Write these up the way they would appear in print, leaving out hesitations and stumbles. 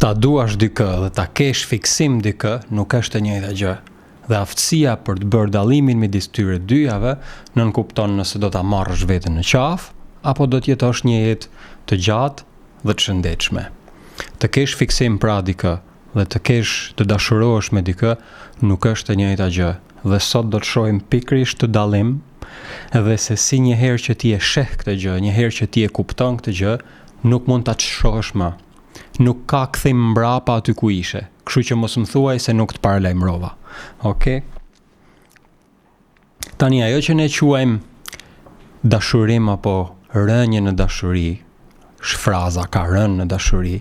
Ta duash dikë dhe ta kesh fiksim dikë nuk është e njëjta gjë. Dhe aftësia për të bërë dallimin midis këtyre dyjave nënkupton nëse do ta marrësh veten në qafë apo do të jetosh një jetë të gjatë dhe të shëndetshme. Të kesh fiksim pra dikë dhe të kesh të dashurohesh me dikë nuk është e njëjta gjë dhe sot do të shohim pikërisht këtë dallim dhe se si një herë që ti e sheh këtë gjë, një herë që ti e kupton këtë gjë, nuk mund ta shohësh më. Nuk ka kthim mbrapa aty ku ishe. Kështu që mos më thuaj se nuk të paralajmërova. Okej? Tani ajo që ne quajmë dashurim apo rënie në dashuri, fraza ka rënë në dashuri,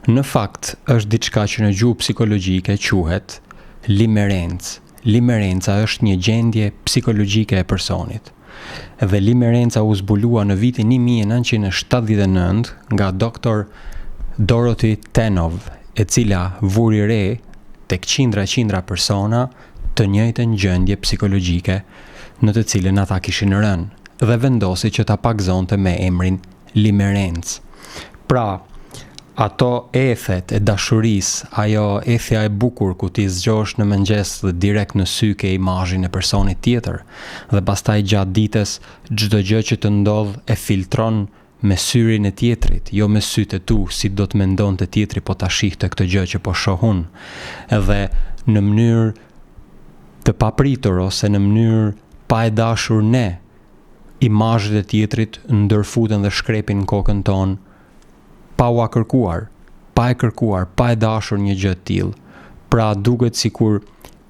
në fakt është diçka që në gjuhë psikologjike quhet limerencë. Limerenca është një gjendje psikologjike e personit. Dhe limerenca u zbulua në vitin 1979 nga doktor Dorothy Tennov, e cila vuri re tek qindra e qindra persona të njëjtën gjendje psikologjike në të cilën ata kishin rënë dhe vendosi që ta pagëzonte me emrin limerencë. Pra, ato ethet e dashurisë, ajo ethja e bukur ku ti zgjohesh në mëngjes dhe direkt në sy ke imazhin e personit tjetër dhe pastaj gjatë ditës çdo gjë që të ndodh e filtron me syrin e tjetrit, jo me sytë e tu, si do të mendonte tjetri po ta shihte këtë gjë që po shoh unë. Edhe në mënyrë të papritur ose në mënyrë pa e dashur ne, imazhet e tjetrit ndërfuten dhe shkrepin në kokën tonë pa ua kërkuar, pa e kërkuar, pa e dashur një gjë të tillë. Pra duket sikur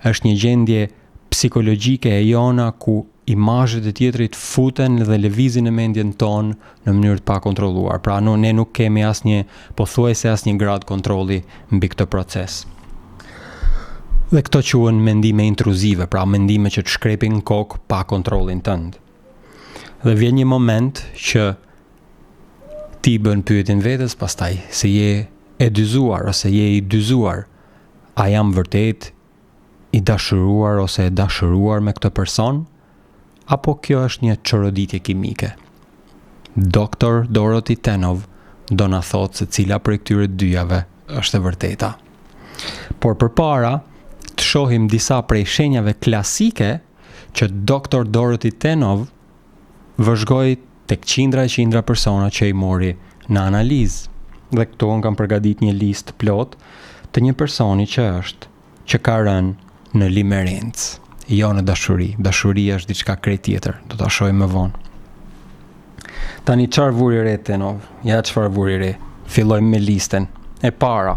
është një gjendje psikologjike e jona ku imazhet e tjetrit futen dhe lëvizin në mendjen tonë në mënyrë të pakontrolluar. Pra no, ne nuk kemi asnjë, pothuajse asnjë gradë kontrolli mbi këtë proces. Dhe këto quhen mendime intruzive, pra mendime që të shkrepin në kokë pa kontrollin tënd. Dhe vjen një moment që ti bën pyetjen vetes pastaj se je e dyzuar ose je i dyzuar. A jam vërtet i dashuruar ose e dashuruar me këtë person, apo kjo është një çoroditje kimike? Doktor Dorothy Tennov do na thotë se cila prej këtyre dyjave është e vërteta. Por përpara, të shohim disa prej shenjave klasike që Doktor Dorothy Tennov vëzhgoi tek qindra e qindra persona që i mori në analizë. Dhe këtu unë kam përgatit një listë plot të një personi që është, që ka rënë në limerencë, jo në dashuri. Dashuria është diçka krejt tjetër, do ta shohim më vonë. Tani çfarë vuri re Tennov? Ja çfarë vuri re. Fillojmë me listën. E para,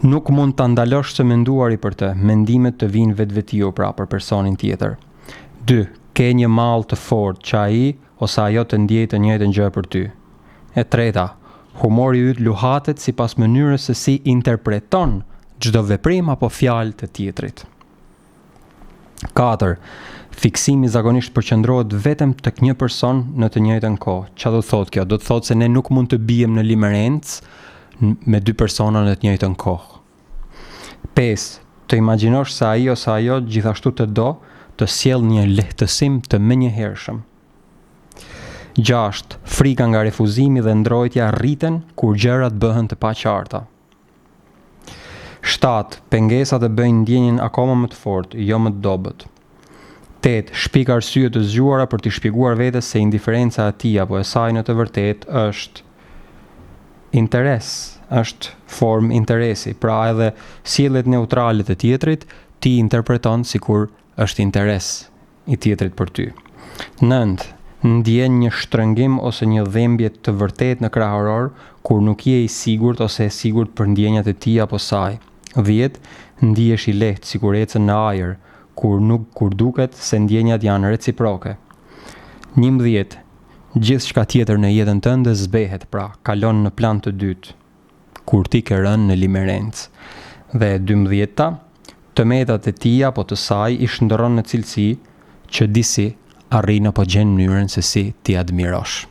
nuk mund ta ndalosh së menduari për të, mendimet të vijnë vetvetiu pra për personin tjetër. 2. Ke një mall të fortë që ai ose ajo të ndjejë të njëjtën gjë për ty. E treta, humori yt luhatet sipas mënyrës se si interpreton çdo veprim apo fjalë të tjetrit. 4. Fiksimi zakonisht përqendrohet vetëm tek një person në të njëjtën kohë. Çfarë do të thotë kjo? Do të thotë se ne nuk mund të biem në limerencë me dy persona në të njëjtën kohë. 5. Të imagjinosh se ai ose ajo gjithashtu të do, të sjell një lehtësim të menjëhershëm. 6. Frika nga refuzimi dhe ndrojtja rriten kur gjërat bëhen të paqarta. 7. Pengesat e bëjnë ndjenjën akoma më të fortë, jo më të dobët. 8. Shpik arsye të zgjuara për t'i shpjeguar vetes se indiferenca e tij apo e saj në të vërtetë është interes, është formë interesi. Pra edhe sjelljet neutrale të tjetrit ti interpreton sikur është interes i tjetrit për ty. 9. Ndjen një shtrëngim ose një dhembje të vërtetë në kraharor kur nuk je i sigurt ose e sigurt për ndjenjat e tij apo saj. 10. Ndihesh i lehtë sikur ecën në ajër, kur nuk kur duket se ndjenjat janë reciproke. 11. Gjithçka tjetër në jetën tënde zbehet, pra, kalon në plan të dytë, kur ti ke rënë në limerencë. Dhe e dymbëdhjeta, të metat e tij apo të saj i shndërron në cilësi që disi arrin apo gjen mënyrën se si t'i admirosh.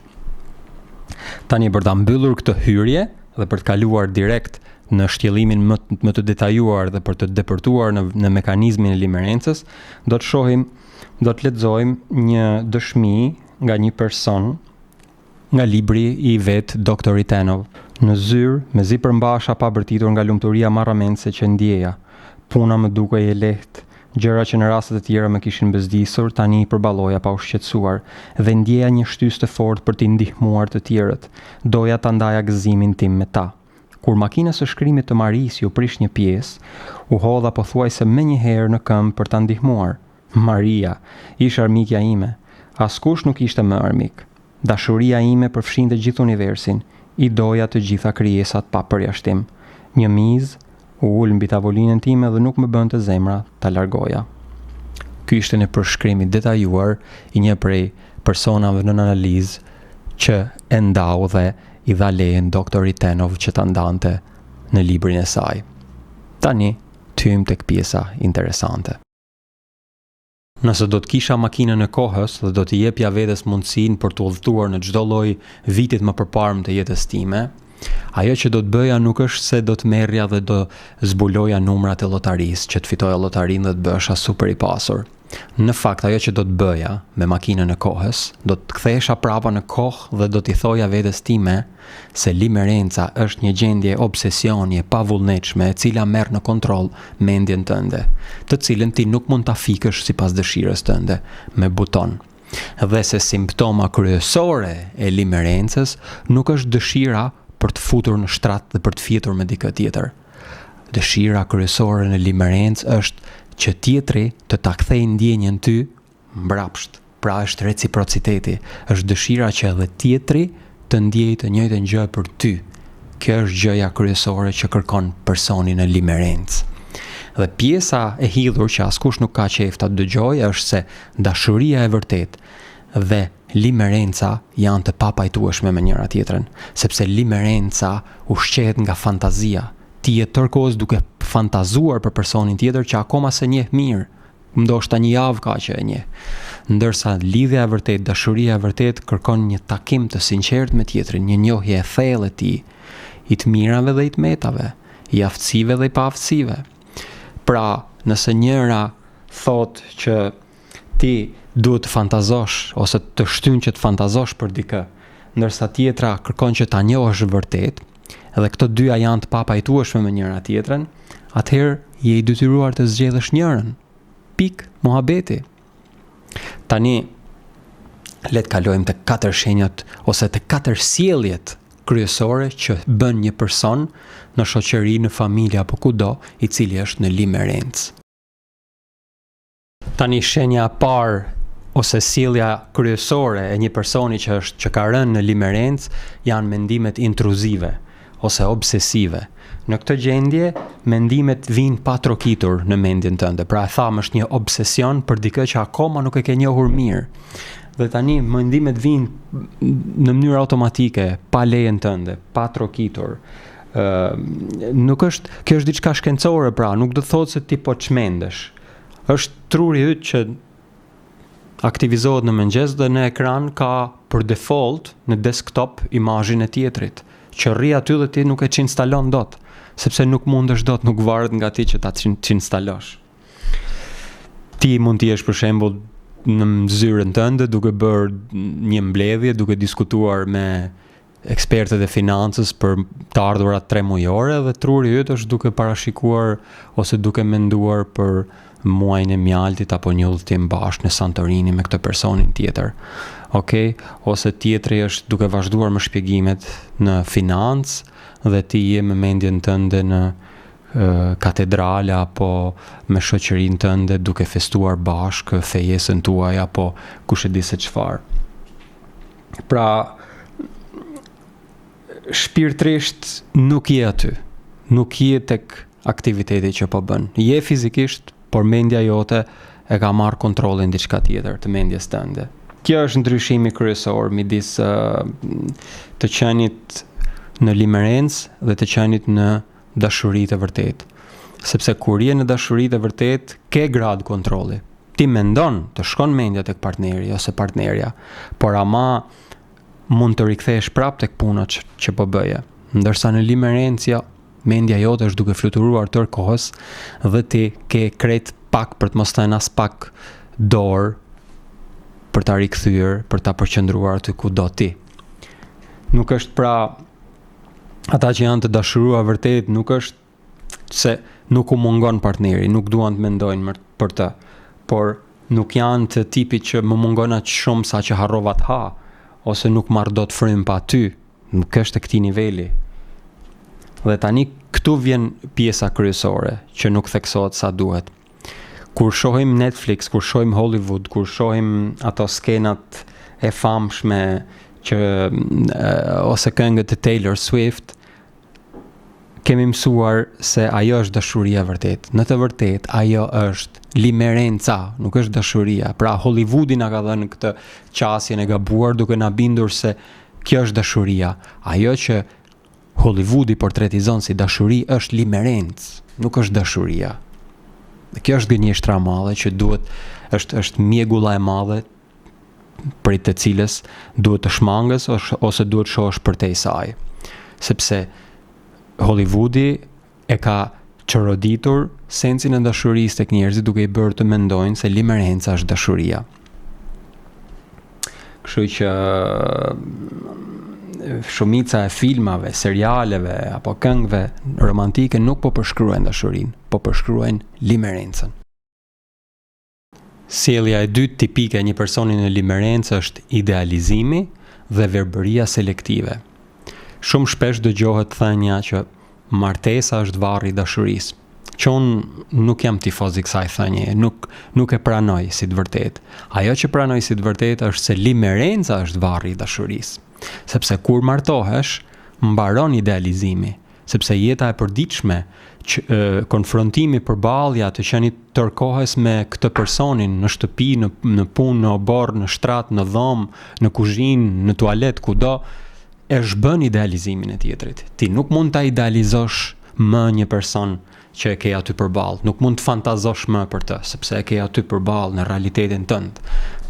Tani për ta mbyllur këtë hyrje dhe për të kaluar direkt në shtjellimin më më të detajuar dhe për të depërtuar në në mekanizmin e limerencës, do të shohim, do të lexojmë një dëshmi nga një person nga libri i vetë doktorit Tennov. Në zyrë, mezi përmbahesha pa bërtitur nga lumturia marramendëse që ndjeja. Puna më dukej e lehtë, gjëra që në raste të tjera më kishin bezdisur, tani i përballoja pa u shqetësuar, dhe ndjeja një shtysë të fortë për t'i ndihmuar të tjerët. Doja ta ndaja gëzimin tim me ta. Kur makinës së shkrimit të Marisë iu prish një pjesë, u hodha pothuajse menjëherë në këmbë për ta ndihmuar. Maria, ish armikja ime. Askush nuk ishte më armik. Dashuria ime përfshinte gjithë universin, i doja të gjitha krijesat pa përjashtim. Një mizë u ul mbi tavolinën time dhe nuk më bënte zemra ta largoja. Ky ishte një përshkrim i detajuar i një prej personave nën analizë që e ndau dhe i dha lejen Doktor Itenov që ta ndante në librin e saj. Tani, të hyjmë tek pjesa interesante. Nëse do të kisha makinën e kohës dhe do t'i jepja vetes mundësinë për të udhëtuar në çdo lloj vitit më përparmë të jetës time, ajo që do të bëja nuk është se do të merrja dhe do zbuloja numrat e llotarisë që të fitoja llotarinë dhe të bëhesha super i pasur. Në fakt, ajo që do të bëja me makinën e kohës, do të kthehesha prapa në kohë dhe do t'i thoja vetes time se limerenca është një gjendje obsesioni e pavullnetshme e cila merr në kontroll mendjen tënde, të cilën ti nuk mund ta fikësh sipas dëshirës tënde me buton. Dhe se simptoma kryesore e limerencës nuk është dëshira për të futur në shtrat dhe për të fjetur me dikë tjetër. Dëshira kryesore në limerencë është që tjetri të ta kthejë ndjenjën ty mbrapsht. Pra është reciprociteti, është dëshira që edhe tjetri të ndjejë të njëjtën gjë për ty. Kjo është gjëja kryesore që kërkon personi në limerencë. Dhe pjesa e hidhur që askush nuk ka qejf ta dëgjojë është se dashuria e vërtetë dhe limerenca janë të papajtueshme me njëra tjetrën, sepse limerenca ushqehet nga fantazia. Ti je tërë kohës duke fantazuar për personin tjetër që akoma s'e njeh mirë, ndoshta një javë ka që e njeh. Ndërsa lidhja e vërtetë, dashuria e vërtetë kërkon një takim të sinqertë me tjetrin, një njohje e thellë e tij, i të mirave dhe i të metave, i aftësive dhe i paaftësive. Pra, nëse njëra thotë që ti duhet të fantazosh ose të shtyn që të fantazosh për dikë, ndërsa tjetra kërkon që ta njohësh vërtet, dhe këto dyja janë të papajtueshme me njëra tjetrën, atëherë je i detyruar të zgjedhësh njërën. Pikë muhabeti. Tani le të kalojmë te katër shenjat ose te katër sjelljet kryesore që bën një person në shoqëri, në familje apo kudo, i cili është në limerencë. Tani shenja e parë ose sjellja kryesore e një personi që është që ka rënë në limerencë janë mendimet intruzive ose obsesive. Në këtë gjendje, mendimet vijnë pa trokitur në mendjen tënde. Pra e thamë është një obsesion për dikë që akoma nuk e ke njohur mirë. Dhe tani mendimet vijnë në mënyrë automatike, pa lejen tënde, pa trokitur. Ë nuk është, kjo është diçka shkencore pra, nuk do të thotë se ti po çmendesh. Është truri yt që aktivizohet në mëngjes dhe në ekran ka për default në desktop imazhin e tjetrit, që rri aty dhe ti nuk e çinstalon dot, sepse nuk mundesh dot, nuk varet nga ti që ta çinstalosh. Ti mund të jesh për shembull në zyrën tënde duke bërë një mbledhje, duke diskutuar me ekspertët e financës për të ardhurat tremujore dhe truri yt është duke parashikuar ose duke menduar për muajin e mjaltit apo një udhëtim bashkë në Santorini me këtë personin tjetër. Okej, okay? ose tjetri është duke vazhduar me shpjegimet në financë dhe ti je me mendjen tënde në katedrale apo me shoqërinë tënde duke festuar bashkë fejesën tuaj apo kush e di se çfarë. Pra, shpirtërisht nuk je aty. Nuk je tek aktiviteti që po bën. Je fizikisht, por mendja jote e ka marrë kontrollin diçka tjetër të mendjes tënde. Kjo është ndryshimi kryesor midis uh, të qenit në limerencë dhe të qenit në dashuri të vërtetë. Sepse kur je në dashuri të vërtetë, ke gradë kontrolli. Ti mendon, të shkon mendja tek partneri ose partnerja, por ama mund të rikthehesh prapë tek puna që, që po bëje. Ndërsa në limerencë jo, mendja jote është duke fluturuar tërë kohës dhe ti ke krejt pak për të mos thënë as pak dorë për ta rikthyer, për ta përqendruar aty ku do ti. Nuk është pra. Ata që janë të dashuruar vërtet nuk është se nuk u mungon partneri, nuk duan të mendojnë më për të, por nuk janë të tipit që më mungon aq shumë sa që harrova të ha, ose nuk marr dot frymë pa ty, nuk është e këtij niveli. Dhe tani këtu vjen pjesa kryesore që nuk theksohet sa duhet. Kur shohim Netflix, kur shohim Hollywood, kur shohim ato skenat e famshme që ose këngët e Taylor Swift, kemi mësuar se ajo është dashuria e vërtetë. Në të vërtetë, ajo është limerenca, nuk është dashuria. Pra Hollywoodi na ka dhënë këtë qasjen e gabuar duke na bindur se kjo është dashuria. Ajo që Hollywoodi portretizon si dashuri është limerencë, nuk është dashuria. Dhe kjo është gënjeshtra e madhe që duhet është është mjegulla e madhe prej të cilës duhet të shmangesh ose duhet të shohësh përtej saj. Sepse Hollywoodi e ka çoroditur sensin e dashurisë tek njerëzit duke i bërë të mendojnë se limerenca është dashuria. Kështu që shumica e filmave, serialeve apo këngëve romantike nuk po përshkruajnë dashurinë, po përshkruajnë limerencën. Sjellja e dytë tipike e një personi në limerencë është idealizimi dhe verbëria selektive. Shumë shpesh dëgjohet thënia që martesa është varri i dashurisë. Që unë nuk jam tifoz i kësaj thënieje, nuk nuk e pranoj si të vërtetë. Ajo që pranoj si të vërtetë është se limerenca është varri i dashurisë. Sepse kur martohesh, mbaron idealizimi, sepse jeta e përditshme, që, e, konfrontimi, përballja, të qenit tërë kohës me këtë personin në shtëpi, në në punë, në oborr, në shtrat, në dhomë, në kuzhinë, në tualet, kudo, e zhbën idealizimin e tjetrit. Ti nuk mund ta idealizosh më një person që e ke aty përballë, nuk mund të fantazosh më për të, sepse e ke aty përballë në realitetin tënd.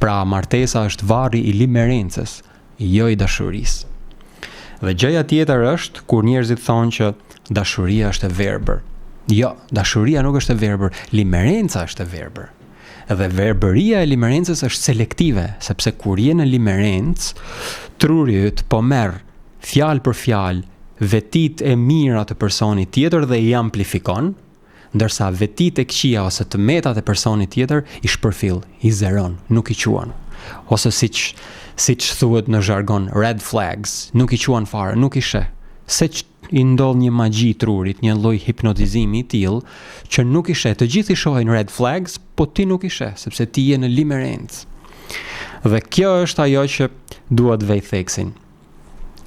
Pra martesa është varri i limerencës, jo i dashurisë. Dhe gjëja tjetër është kur njerëzit thonë që dashuria është e verbër. Jo, dashuria nuk është e verbër, limerenca është e verbër. Dhe verbëria e limerencës është selektive, sepse kur je në limerencë, truri yt po merr fjalë për fjalë vetitë e mira të personit tjetër dhe i amplifikon, ndërsa vetitë e këqija ose të metat e personit tjetër i shpërfill, i zeron, nuk i quan. Ose siç siç thuhet në zhargon red flags, nuk i quan fare, nuk i sheh. Seç i ndodh një magji trurit, një lloj hipnotizimi i tillë që nuk i sheh. Të gjithë i shohin red flags, po ti nuk i sheh, sepse ti je në limerencë. Dhe kjo është ajo që dua të vej theksin.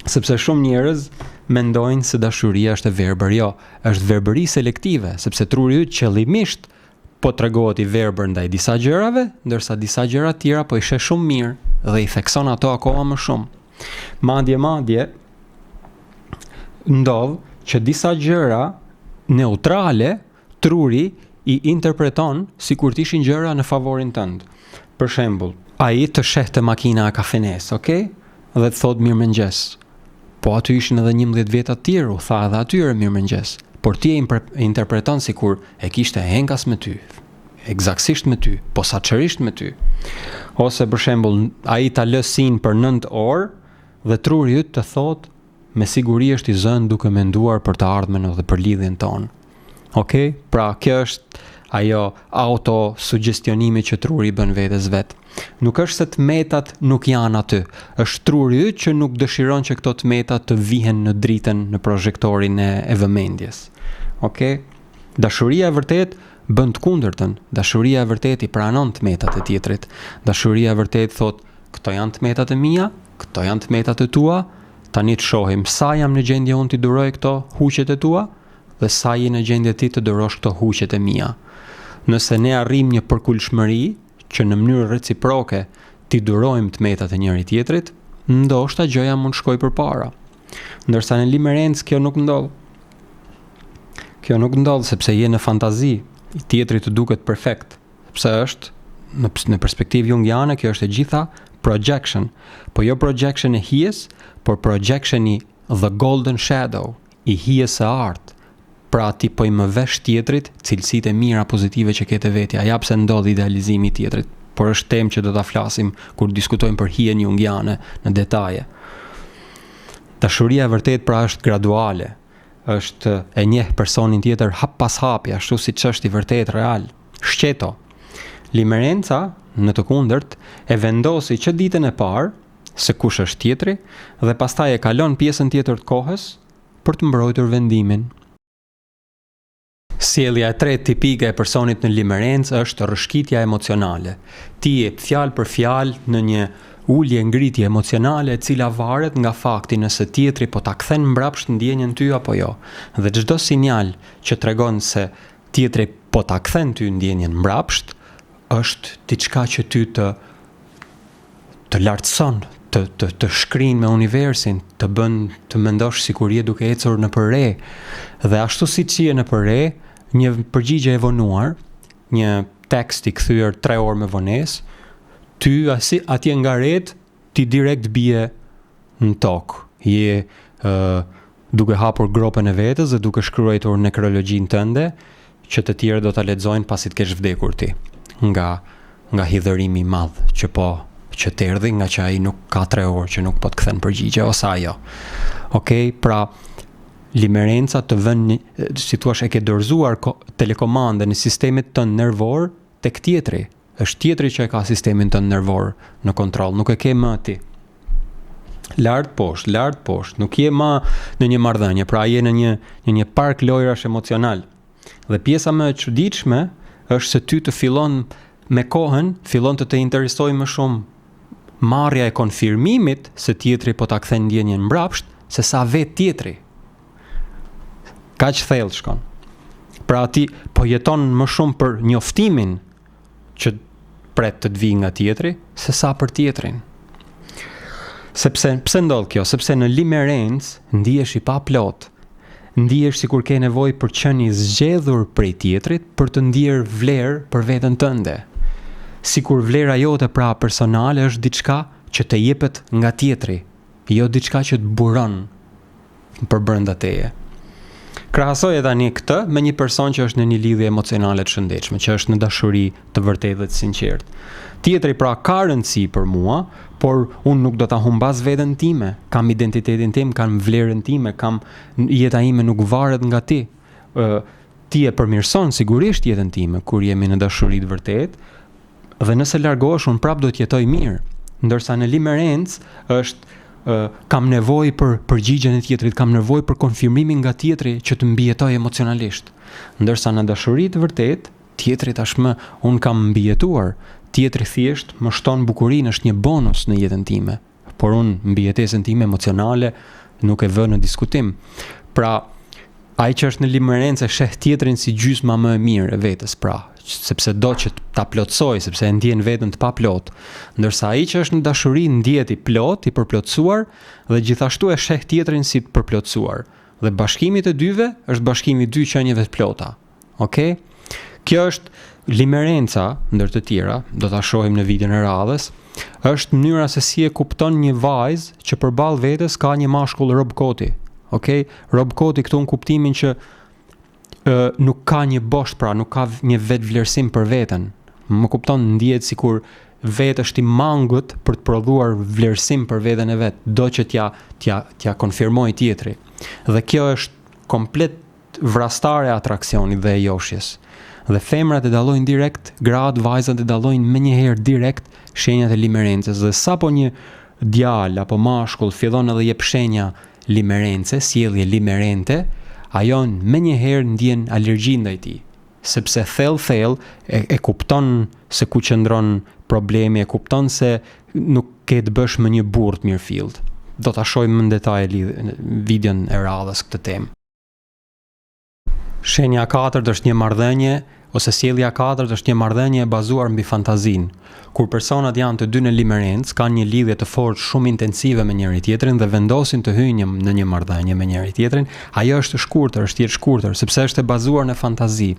Sepse shumë njerëz mendojnë se dashuria është e verbër. Jo, është verbëri selektive, sepse truri yt qëllimisht po tregohet i verbër ndaj disa gjërave, ndërsa disa gjëra të tjera po i sheh shumë mirë dhe i thekson ato akoma më shumë. Madje madje ndodh që disa gjëra neutrale truri i interpreton sikur të ishin gjëra në favorin tënd. Për shembull, ai të sheh te makina e kafenesë, okay? Dhe të thotë mirëmëngjes. Po aty ishin edhe 11 veta të tjerë, u tha edhe atyre mirëmëngjes. Por ti e interpreton sikur e kishte enkas me ty, ekzaktësisht me ty, posaçërisht me ty. Ose për shembull, ai ta lë seen për 9 orë dhe truri yt të thotë me siguri është i zënë duke menduar për të ardhmen dhe për lidhjen tonë. Ok, pra kjo është ajo autosugjestionimi që truri i bën vetes vet. Nuk është se të metat nuk janë aty, është truri yt që nuk dëshiron që këto të meta të vihen në dritën në projektorin e, e vëmendjes. Ok, dashuria e vërtetë bën të kundërtën. Dashuria e vërtetë i pranon të metat e tjetrit. Dashuria e vërtetë thotë, këto janë të metat e mia, këto janë të metat e tua, tani të shohim sa jam në gjendje unë t'i duroj këto huqet e tua dhe sa je në gjendje ti të durosh këto huqet e mia. Nëse ne arrijmë një përkulshmëri që në mënyrë reciproke t'i durojmë të metat e njëri tjetrit, ndoshta gjëja mund të shkojë përpara. Ndërsa në limerencë kjo nuk ndodh. Kjo nuk ndodh sepse je në fantazi, tjetri të duket perfekt. Sepse është në në perspektivë jungiane kjo është e gjitha projection, po jo projection e hijes, por projection i the golden shadow, i hijes së artë. Pra ti po i më vesh tjetrit cilësitë e mira pozitive që ke te vetja, ja pse ndodh idealizimi i tjetrit, por është temë që do ta flasim kur diskutojmë për hijen jungiane në detaje. Dashuria e vërtetë pra është graduale, është e njeh personin tjetër hap pas hapi, ashtu siç është i vërtetë real. Shqeto. Limerenca, në të kundërt, e vendosi që ditën e parë se kush është tjetri dhe pastaj e kalon pjesën tjetër të kohës për të mbrojtur vendimin. Sjellja e tretë tipike e personit në limerencë është rrëshqitja emocionale. Ti je fjalë për fjalë në një ulje ngritje emocionale e cila varet nga fakti nëse tjetri po ta kthen mbrapsht ndjenjën ty apo jo. Dhe çdo sinjal që tregon se tjetri po ta kthen ty ndjenjën mbrapsht është diçka që ty të të lartëson, të të të shkrin me universin, të bën të mendosh sikur je duke ecur nëpër re. Dhe ashtu siç je nëpër re, një përgjigje e vonuar, një tekst i kthyer 3 orë me vonesë, ty asi atje nga retë ti direkt bie në tokë. Je ë duke hapur gropën e vetes dhe duke shkruajtur nekrologjinë tënde, që të tjerët do ta lexojnë pasi të kesh vdekur ti, nga nga hidhërimi i madh që po që të erdhi nga që ai nuk ka 3 orë që nuk po të kthen përgjigje ose ajo. Okej, pra limerenca të vën si thua e ke dorëzuar telekomandën e sistemit tënd nervor tek tjetri. Është tjetri që e ka sistemin tënd nervor në kontroll, nuk e ke më ti. Lart poshtë, lart poshtë, nuk je më në një marrëdhënie, pra je në një në një park lojrash emocional. Dhe pjesa më e çuditshme është se ty të fillon me kohën, fillon të të interesojë më shumë marrja e konfirmimit se tjetri po ta kthen ndjenjën mbrapsht, se sa vetë tjetri. Kaq thellë shkon. Pra ti po jeton më shumë për njoftimin që pret të të vijë nga tjetri, se sa për tjetrin. Sepse, pse ndodh kjo? Sepse në limerencë ndihesh i paplotë. Ndihesh sikur ke nevojë për qenë i zgjedhur prej tjetrit për të ndier vlerë për veten tënde. Sikur vlera jote pra personale është diçka që të jepet nga tjetri, jo diçka që të buron përbrenda teje. Krahasoje tani këtë me një person që është në një lidhje emocionale të shëndetshme, që është në dashuri të vërtetë dhe të sinqertë. Tjetri pra ka rëndësi për mua, por unë nuk do ta humbas veten time, kam identitetin tim, kam vlerën time, kam jeta ime nuk varet nga ti. Ë ti e përmirëson sigurisht jetën time kur jemi në dashuri të vërtetë, Dhe nëse largohesh unë prapë do të jetoj mirë. Ndërsa në limerencë është uh, kam nevojë për përgjigjen e tjetrit, kam nevojë për konfirmimin nga tjetri që të mbijetoj emocionalisht. Ndërsa në dashuri të vërtetë, tjetri tashmë unë kam mbijetuar, tjetri thjesht më shton bukurinë, është një bonus në jetën time. Por unë mbijetesën time emocionale nuk e vë në diskutim. Pra, ai që është në limerencë e sheh tjetrin si gjysma më e mirë e vetes, pra, sepse do që ta plotësojë, sepse e ndjen veten të paplotë. Ndërsa ai që është në dashuri ndihet i plotë, i përplotësuar dhe gjithashtu e sheh tjetrin si të përplotësuar. Dhe bashkimi i të dyve është bashkimi i dy qenieve të plota. Ok? Kjo është limerenca, ndër të tjera, do ta shohim në videon e radhës, është mënyra se si e kupton një vajzë që përballë vetes ka një mashkull robkoti. Ok? Robkoti këtu në kuptimin që ë nuk ka një bosht, pra nuk ka një vetëvlerësim për veten. Më kupton, ndihet sikur vetë është i mangët për të prodhuar vlerësim për veten e vet, do që t'ja t'ja t'ja konfirmojë tjetri. Dhe kjo është komplet vrastare e atraksionit dhe e joshjes. Dhe femrat e dallojnë direkt, gratë, vajzat e dallojnë menjëherë direkt shenjat e limerencës dhe sapo një djalë apo mashkull fillon edhe jep shenja limerence, sjellje limerente, ajo menjëherë ndjen alergji ndaj tij, sepse thellë thellë e, e kupton se ku qëndron problemi, e kupton se nuk ke të bësh me një burrë të mirëfilltë. Do ta shohim më në detaje në videon e radhës këtë temë. Shenja e katërt është një marrëdhënie ose sjellja e katërt është një marrëdhënie e bazuar mbi fantazinë. Kur personat janë të dy në limerencë, kanë një lidhje të fortë shumë intensive me njëri-tjetrin dhe vendosin të hyjnë në një marrëdhënie me njëri-tjetrin, ajo është e shkurtër, është jetëshkurtër, sepse është e bazuar në fantazi.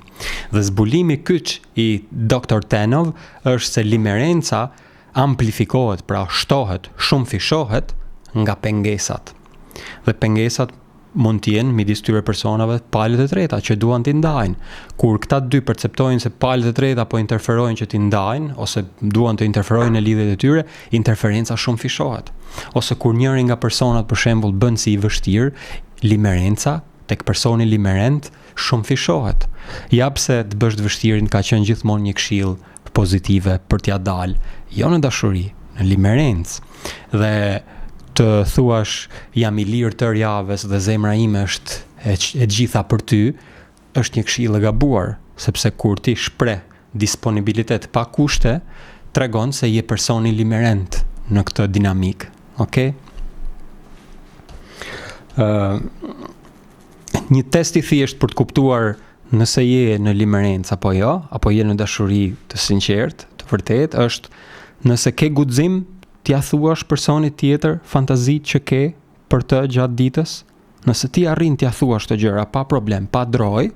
Dhe zbulimi kyç i Dr. Tennov është se limerenca amplifikohet, pra shtohet, shumëfishohet nga pengesat. Dhe pengesat Mund të jenë midis këtyre personave palët e treta që duan t'i ndajnë. Kur këta dy perceptojnë se palët e treta po interferojnë që t'i ndajnë ose duan të interferojnë në lidhjet e tyre, interferenca shumëfishohet. Ose kur njëri nga personat për shembull bën si i vështirë, limerenca tek personi limerent shumëfishohet. Ja pse të bësh të vështirin ka qenë gjithmonë një këshillë pozitive për t'ia dalë, jo në dashuri, në limerencë. Dhe të thuash jam i lirë tërë javës dhe zemra ime është e, e gjitha për ty, është një këshillë e gabuar, sepse kur ti shpreh disponibilitet pa kushte, tregon se je personi limerent në këtë dinamikë, okay? Ë uh, Një test i thjeshtë për të kuptuar nëse je në limerencë apo jo, apo je në dashuri të sinqertë, të vërtetë, është nëse ke guxim t'ia thuash personit tjetër fantazitë që ke për të gjatë ditës, nëse ti arrin t'ia thuash këto gjëra pa problem, pa drojë,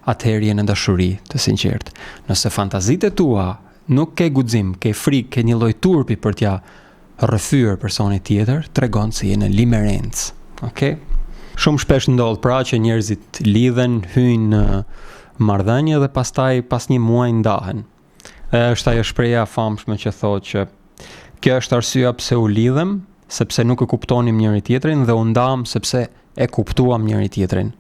atëherë je në dashuri të sinqertë. Nëse fantazitë e tua nuk ke guxim, ke frikë, ke një lloj turpi për t'ia rrëfyer personit tjetër, tregon se je në limerencë. Okej? Okay? Shumë shpesh ndodh pra që njerëzit lidhen, hyjnë në marrëdhënie dhe pastaj pas një muaji ndahen. Dhe është ajo shprehja e famshme që thotë që kjo është arsyeja pse u lidhëm, sepse nuk e kuptonim njëri tjetrin dhe u ndamë sepse e kuptuam njëri tjetrin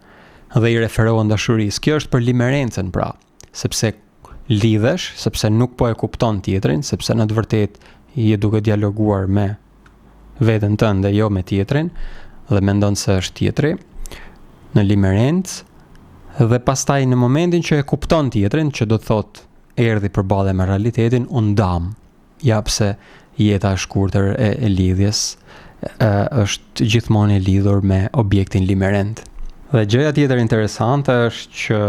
dhe i referohen dashurisë. Kjo është për limerencën pra, sepse lidhesh, sepse nuk po e kupton tjetrin, sepse në të vërtetë je duke dialoguar me veten tënde, jo me tjetrin, dhe mendon se është tjetri në limerencë dhe pastaj në momentin që e kupton tjetrin, që do të thotë erdhi përballë me realitetin, u ndamë. Ja pse jeta e shkurtër e, e lidhjes e, është gjithmonë e lidhur me objektin limerent. Dhe gjëja tjetër interesante është që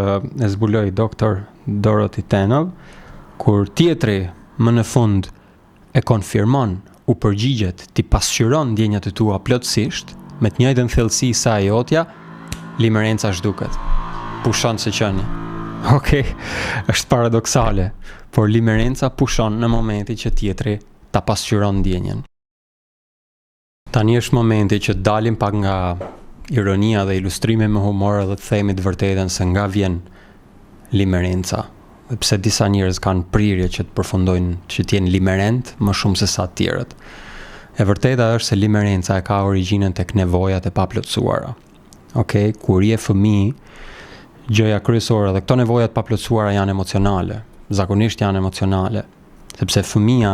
e zbuloi doktor Dorothy Tennov, kur tjetri më në fund e konfirmon, u përgjigjet, t'i pasqyron ndjenjat e tua plotësisht, me të njëjtën thellësi sa e jotja, limerenca zhduket. Pushon së qeni. Okej, okay, është paradoksale, por limerenca pushon në momentin që tjetri ta pasqyron ndjenjën. Tani është momenti që të dalim pak nga ironia dhe ilustrimi me humor dhe të themi të vërtetën se nga vjen limerenca. Dhe pse disa njerëz kanë prirje që të përfundojnë që të jenë limerent më shumë se sa të tjerët. E vërteta është se limerenca e ka origjinën tek nevojat e paplotësuara. Okej, okay, kur je fëmijë, gjëja kryesore dhe këto nevoja të paplotësuara janë emocionale, zakonisht janë emocionale, sepse fëmija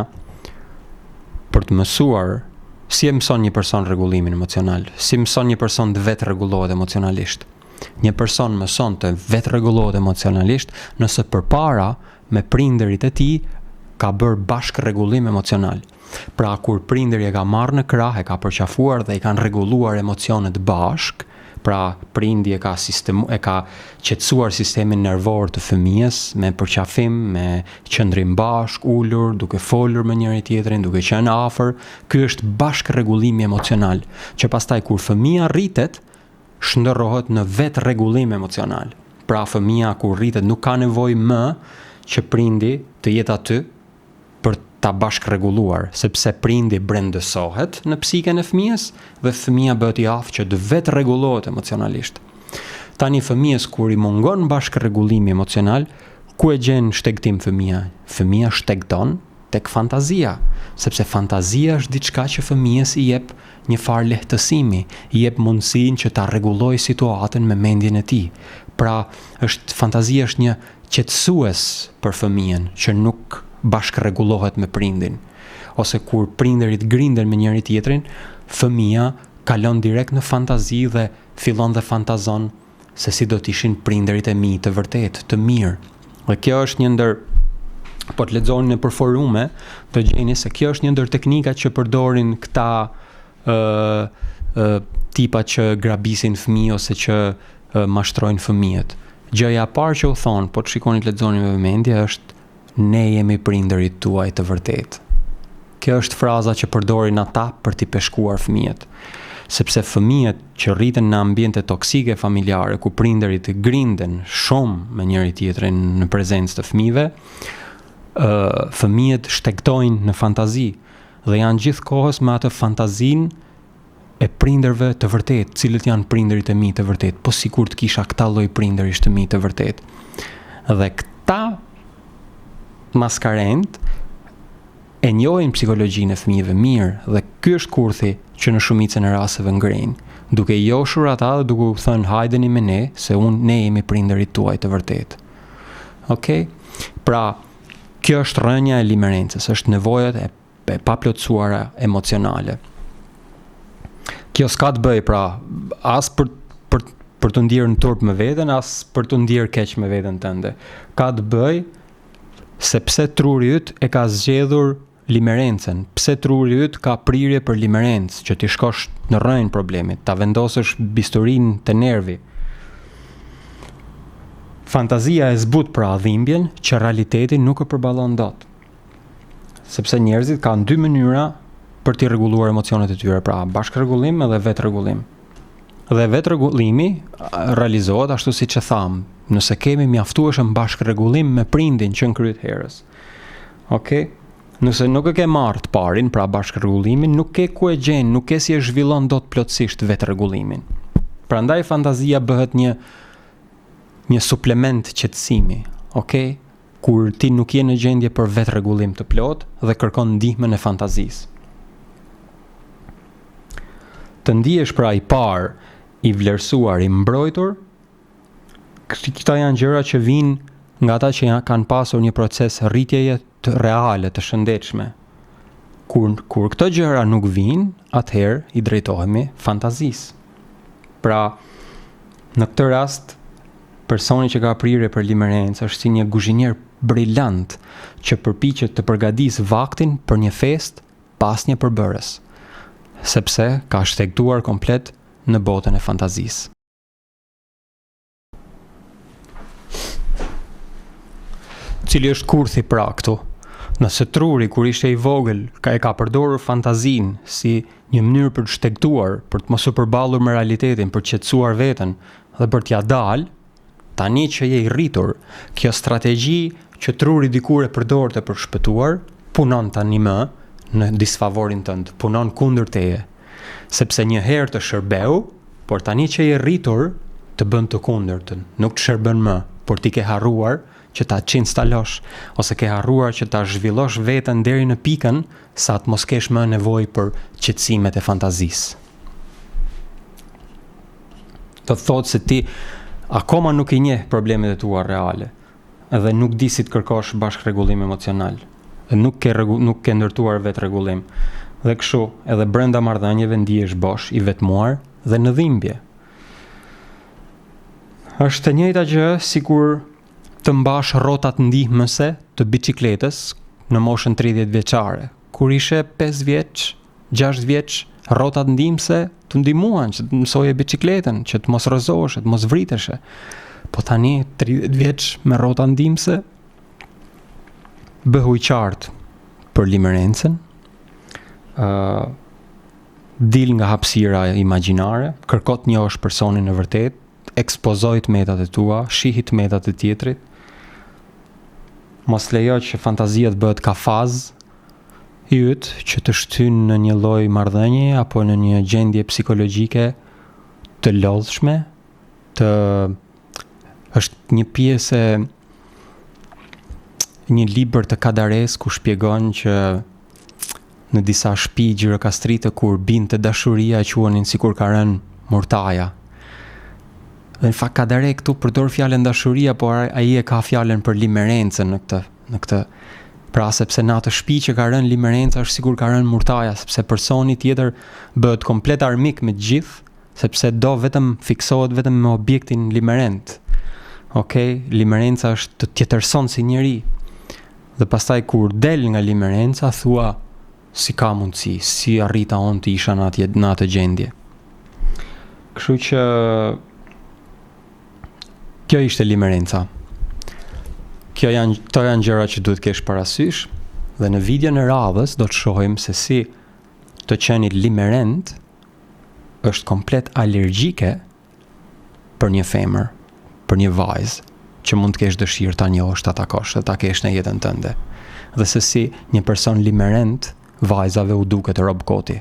për të mësuar si e mëson një person rregullimin emocional, si mëson një person të vetërregullohet emocionalisht. Një person mëson të vetërregullohet emocionalisht nëse përpara me prindërit e tij ka bërë bashkërregullim emocional. Pra kur prindëri e ka marrë në krah, e ka përqafuar dhe i kanë rregulluar emocionet bashkë, pra prindi e ka sistem e ka qetësuar sistemin nervor të fëmijës me përqafim, me qëndrim bashkë, ulur, duke folur me njëri tjetrin, duke qenë afër, ky është bashkërregullimi emocional, që pastaj kur fëmija rritet, shndërrohet në vetërregullim emocional. Pra fëmija kur rritet nuk ka nevojë më që prindi të jetë aty për ta bashkërregulluar, sepse prindi brendësohet në psiken e fëmijës dhe fëmija bëhet i aftë që të vetërregullohet emocionalisht. Tani fëmijës kur i mungon bashkërregullimi emocional, ku e gjen shtegtim fëmija? Fëmija shtegton tek fantazia, sepse fantazia është diçka që fëmijës i jep një farë lehtësimi, i jep mundësinë që ta rregullojë situatën me mendjen e tij. Pra, është fantazia është një qetësues për fëmijën që nuk bashkërregullohet me prindin. Ose kur prindërit grinden me njëri tjetrin, fëmija kalon direkt në fantazi dhe fillon dhe fantazon se si do të ishin prindërit e mi të vërtetë, të mirë. Dhe kjo është një ndër po të lexoni nëpër forume, do gjeni se kjo është një ndër teknikat që përdorin këta ë ë tipa që grabisin fëmijë ose që ë, mashtrojnë fëmijët. Gjëja e parë që u thonë, po të shikoni të lexoni me vëmendje është Ne jemi prindërit tuaj të vërtetë. Kjo është fraza që përdorin ata për t'i peshkuar fëmijët. Sepse fëmijët që rriten në ambiente toksike familjare, ku prindërit grinden shumë me njëri tjetrin në prezencë të fëmijëve, ë fëmijët shtegtojnë në fantazi dhe janë gjithë kohës me atë fantazinë e prindërve të vërtetë, cilët janë prindërit e mi të vërtetë, po sikur të kisha këta lloj prindërish të mi të vërtetë. Dhe këta maskarenjtë e njohin psikologjinë e fëmijëve mirë dhe ky është kurthi që në shumicën e rasteve ngrejnë, duke i joshur ata dhe duke u thënë hajdeni me ne se unë ne jemi prindërit tuaj të vërtetë. Okej? Pra, kjo është rrënja e limerencës, është nevojat e, e paplotësuara emocionale. Kjo s'ka të bëjë pra as për për për t'u ndjerë në turp me veten, as për t'u ndjerë keq me veten tënde. Ka të bëjë sepse truri yt e ka zgjedhur limerencën, pse truri yt ka prirje për limerencë, që t'i shkosh në rrënjë problemit, ta vendosësh bisturinë te nervi. Fantazia e zbut pra dhimbjen që realiteti nuk e përballon dot. Sepse njerëzit kanë dy mënyra për t'i rregulluar emocionet e tyre, pra bashkërregullim edhe vetërregullim. Dhe vetërregullimi realizohet ashtu siç e thamë, nëse kemi mjaftueshëm bashkërregullim me prindin që në krye të herës. Okej. Nëse nuk e ke marrë të parin, pra bashkërregullimin, nuk ke ku e gjen, nuk ke si e zhvillon dot plotësisht vetërregullimin. Prandaj fantazia bëhet një një suplement qetësimi, okej? Kur ti nuk je në gjendje për vetërregullim të plotë dhe kërkon ndihmën e fantazisë. Të ndihesh pra i parë, i vlerësuar, i mbrojtur, këto janë gjëra që vijnë nga ata që janë, kanë pasur një proces rritjeje të reale, të shëndetshme. Kur kur këto gjëra nuk vijnë, atëherë i drejtohemi fantazisë. Pra, në këtë rast personi që ka prirje për limerencë është si një guzhinier brilant që përpiqet të përgatisë vaktin për një festë pa asnjë përbërës, sepse ka shtegtuar komplet në botën e fantazisë. Cili është kurthi pra këtu? Nëse truri kur ishte i vogël ka e ka përdorur fantazinë si një mënyrë për të shtegtuar, për të mos u përballur me realitetin, për të qetësuar veten dhe për t'ia dalë, Tani që je i rritur, kjo strategji që truri dikur e përdorte për të shpëtuar, punon tani më në disfavorin tënd, punon kundër teje. Sepse një herë të shërbeu, por tani që je rritur, të bën të kundërtën, nuk të shërben më, por ti ke harruar që ta çinstalosh ose ke harruar që ta zhvillosh veten deri në pikën sa të mos kesh më nevojë për qetësimet e fantazisë. Do të thotë se ti akoma nuk i njeh problemet e tua reale dhe nuk di si të kërkosh bashkërregullim emocional. Dhe nuk ke rregull, nuk ke ndërtuar vetërregullim. Dhe kështu, edhe brenda marrëdhënieve ndihesh bosh, i vetmuar dhe në dhimbje. Është e njëjta gjë sikur të mbash rrotat ndihmëse të biçikletës në moshën 30 vjeçare. Kur ishe 5 vjeç, 6 vjeç, rrotat ndihmëse të ndihmuan që të mësoje biçikletën, që të mos rrëzoheshe, të mos vriteshe. Po tani 30 vjeç me rrota ndihmëse bëhu i qartë për limerencën. ë uh, dil nga hapësira imagjinare, kërko të njohësh personin e vërtetë, ekspozoji të metat e tua, shihi të metat e tjetrit. Mos lejo që fantazia të bëhet kafaz i yt që të shtyn në një lloj marrëdhënie apo në një gjendje psikologjike të lodhshme, të është një pjesë e një libër të Kadares ku shpjegon që në disa shtëpi gjirokastrite kur binte dashuria e quanin sikur ka rënë murtaja. Dhe në fakt Kadare këtu përdor fjalën dashuria, por ai e ka fjalën për limerencën në këtë, në këtë Pra sepse në atë shtëpi që ka rënë limerenca është sikur ka rënë murtaja, sepse personi tjetër bëhet komplet armik me të gjithë, sepse do vetëm fiksohet vetëm me objektin limerent. Okej, okay, limerenca është të tjetërson si njeri. Dhe pastaj kur del nga limerenca thua si ka mundësi, si arrita unë të isha në atë në atë gjendje. Kështu që kjo ishte limerenca. Kjo janë këto janë gjëra që duhet kesh parasysh dhe në videon e radhës do të shohim se si të qenit limerent është komplet alergjike për një femër, për një vajzë që mund të kesh dëshirë ta njohësh, ta takosh dhe ta kesh në jetën tënde. Dhe se si një person limerent vajzave u duket rob koti.